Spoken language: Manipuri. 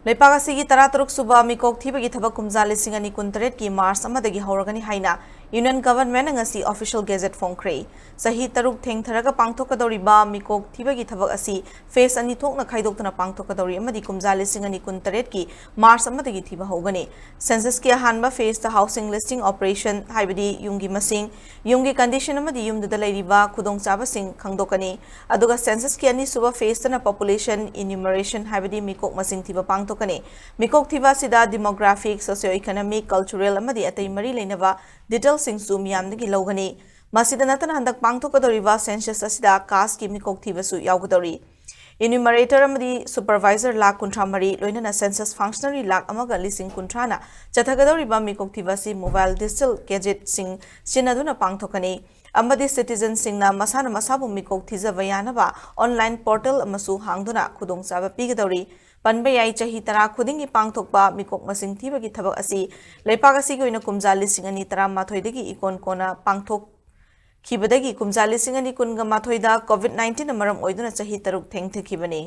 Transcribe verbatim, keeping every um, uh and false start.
ꯂꯩꯄꯥꯛ ꯑꯁꯤꯒꯤ ꯇꯔꯥꯇꯔꯨꯛ ꯁꯨꯕ ꯃꯤꯀꯣꯛ ꯊꯤꯕꯒꯤ ꯊꯕꯛ ꯀꯨꯝꯖꯥ ꯂꯤꯁꯤꯡ ꯑꯅꯤ ꯀꯨꯟꯇꯔꯦꯠꯀꯤ ꯃꯥꯔꯆ ꯑꯃꯗꯒꯤ ꯍꯧꯔꯒꯅꯤ ꯍꯥꯏꯅ Union Government ꯅ ꯉꯁꯤ official gazette ꯐꯣꯡꯈ꯭ꯔꯦ꯫ ꯆꯍꯤ ꯇꯔꯨꯛ ꯊꯦꯡꯊꯔꯒ ꯄꯥꯡꯊꯣꯛꯀꯗꯧꯔꯤꯕ ꯃꯤꯀꯣꯛ ꯊꯤꯕꯒꯤ ꯊꯕꯛ ꯑꯁꯤ phase ꯑꯅꯤ ꯊꯣꯛꯅ ꯈꯥꯏꯗꯣꯛꯇꯨꯅ ꯄꯥꯡꯊꯣꯛꯀꯗꯧꯔꯤ ꯑꯃꯗꯤ ꯀꯨꯝꯖꯥ ꯂꯤꯁꯤꯡ ꯑꯅꯤ ꯀꯨꯟꯇꯔꯦꯠꯀꯤ ꯃꯥꯔꯆ ꯑꯃꯗꯒꯤ ꯊꯤꯕ ꯍꯧꯒꯅꯤ꯫ Census ꯀꯤ ꯑꯍꯥꯟꯕ phase ꯇ housing listing operation, ꯍꯥꯏꯕꯗꯤ ꯌꯨꯝꯒꯤ ꯃꯁꯤꯡ, ꯌꯨꯝꯒꯤ condition ꯑꯃꯗꯤ ꯌꯨꯝꯗꯨꯗ ꯂꯩꯔꯤꯕ ꯈꯨꯗꯣꯡꯆꯥꯕꯁꯤꯡ ꯈꯪꯗꯣꯛꯀꯅꯤ꯫ ꯑꯗꯨꯒ Census ꯀꯤ ꯑꯅꯤꯁꯨꯕ phase ꯇꯅ population enumeration, ꯍꯥꯏꯕꯗꯤ ꯃꯤꯀꯣꯛ ꯃꯁꯤꯡ ꯊꯤꯕ ꯄꯥꯡꯊꯣꯛꯀꯅꯤ꯫ ꯃꯤꯀꯣꯛ ꯊꯤꯕ ꯑꯁꯤꯗ demographic, socio-economic, cultural ꯑꯃꯗꯤ ꯑꯇꯩ ꯃꯔꯤ ꯂꯩꯅꯕ detail ꯁꯤꯡꯁꯨ ꯃꯤꯌꯥꯝꯗꯒꯤ ꯂꯧꯒꯅꯤ꯫ ꯃꯁꯤꯗ ꯅꯠꯇꯅ ꯍꯟꯗꯛ ꯄꯥꯡꯊꯣꯛꯀꯗꯧꯔꯤꯕ Census ꯑꯁꯤꯗ caste ꯀꯤ ꯃꯤꯀꯣꯛ ꯊꯤꯕꯁꯨ ꯌꯥꯎꯒꯗꯧꯔꯤ꯫ Enumerator ꯑꯃꯗꯤ supervisor ꯂꯥꯈ ꯀꯨꯟꯊ꯭ꯔꯥ ꯃꯔꯤ, ꯂꯣꯏꯅꯅ Census functionary ꯂꯥꯈ ꯑꯃꯒ ꯂꯤꯁꯤꯡ ꯀꯨꯟꯊ꯭ꯔꯥꯅ ꯆꯠꯊꯒꯗꯧꯔꯤꯕ ꯃꯤꯀꯣꯛ ꯊꯤꯕ ꯑꯁꯤ mobile digital gadget ꯁꯤꯡ ꯁꯤꯖꯤꯟꯅꯗꯨꯅ ꯄꯥꯡꯊꯣꯛꯀꯅꯤ꯫ ꯑꯃꯗꯤ citizen ꯁꯤꯡꯅ ꯃꯁꯥꯅ ꯃꯁꯥꯕꯨ ꯃꯤꯀꯣꯛ ꯊꯤꯖꯕ ꯌꯥꯅꯕ online portal ꯑꯃꯁꯨ ꯍꯥꯡꯗꯨꯅ ꯈꯨꯗꯣꯡꯆꯥꯕ ꯄꯤꯒꯗꯧꯔꯤ꯫ ꯄꯟꯕ ꯌꯥꯏ, ꯆꯍꯤ ꯇꯔꯥ ꯈꯨꯗꯤꯡꯒꯤ ꯄꯥꯡꯊꯣꯛꯄ ꯃꯤꯀꯣꯛ ꯃꯁꯤꯡ ꯊꯤꯕꯒꯤ ꯊꯕꯛ ꯑꯁꯤ ꯂꯩꯄꯥꯛ ꯑꯁꯤꯒꯤ ꯑꯣꯏꯅ ꯀꯨꯝꯖꯥ ꯂꯤꯁꯤꯡ ꯑꯅꯤ ꯇꯔꯥꯃꯥꯊꯣꯏꯗꯒꯤ ꯏꯀꯣꯟ ꯀꯣꯟꯅ ꯄꯥꯡꯊꯣꯛꯈꯤꯕꯗꯒꯤ ꯀꯨꯝꯖꯥ ꯂꯤꯁꯤꯡ ꯑꯅꯤ ꯀꯨꯟꯒ ꯃꯥꯊꯣꯏꯗ COVID nineteen ꯅ ꯃꯔꯝ ꯑꯣꯏꯗꯨꯅ ꯆꯍꯤ ꯇꯔꯨꯛ ꯊꯦꯡꯊꯈꯤꯕꯅꯤ꯫